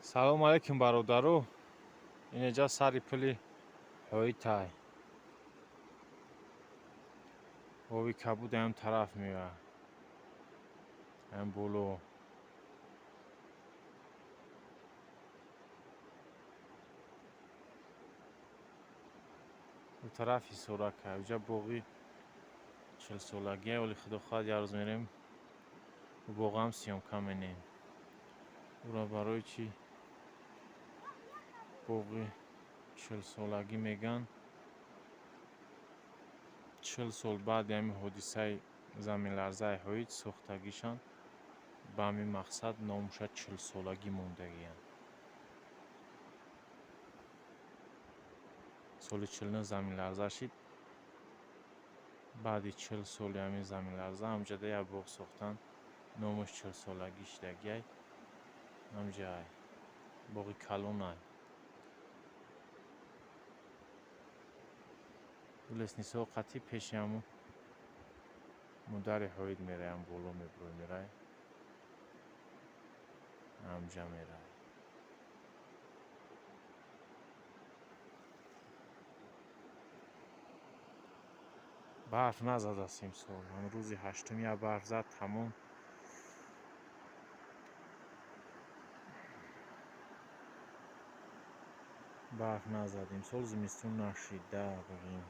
Салому алейкум, бародаро. Инеҷа сари пули Ҳоитай. Оби кабуд аям тараф меояд, аям боло. Ӯ тараф Ҳисорака, уҷа боғи 40-солагия. Оли худо хоҳад, як рӯз мерем, ӯ боғам съёмка менем. Ӯро барои чӣ боғи 40-солагӣ мегӯянд? 40 сол баъди ҳамин ҳодисаи заминларзаи Ҳоит сохтагишанд, ба ҳамин мақсад номуша 40-солагӣ мондагиянд. Соли 49 заминларза шид, баъди 40 соли ҳамин заминларза ҳамҷода як боғ сохтанд, номаш 40-солагӣ шидагиай. Ҳамҷай боғи калонай. Лестницаҳо қатъи пеши ҳамун модари Ҳоид мераям, боло мебурой, мерай, ҳамҷа мерай. Барф назадааст имсол. Ҳамн рӯзи ҳаштум як барф зад, тамом. Барф назад имсол, зимистон нашида бигем.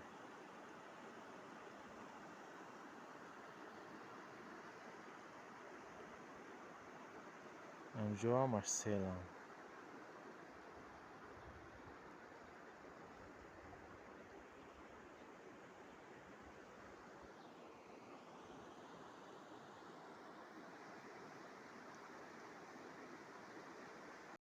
Ҳамҷо ҳамаш селанд.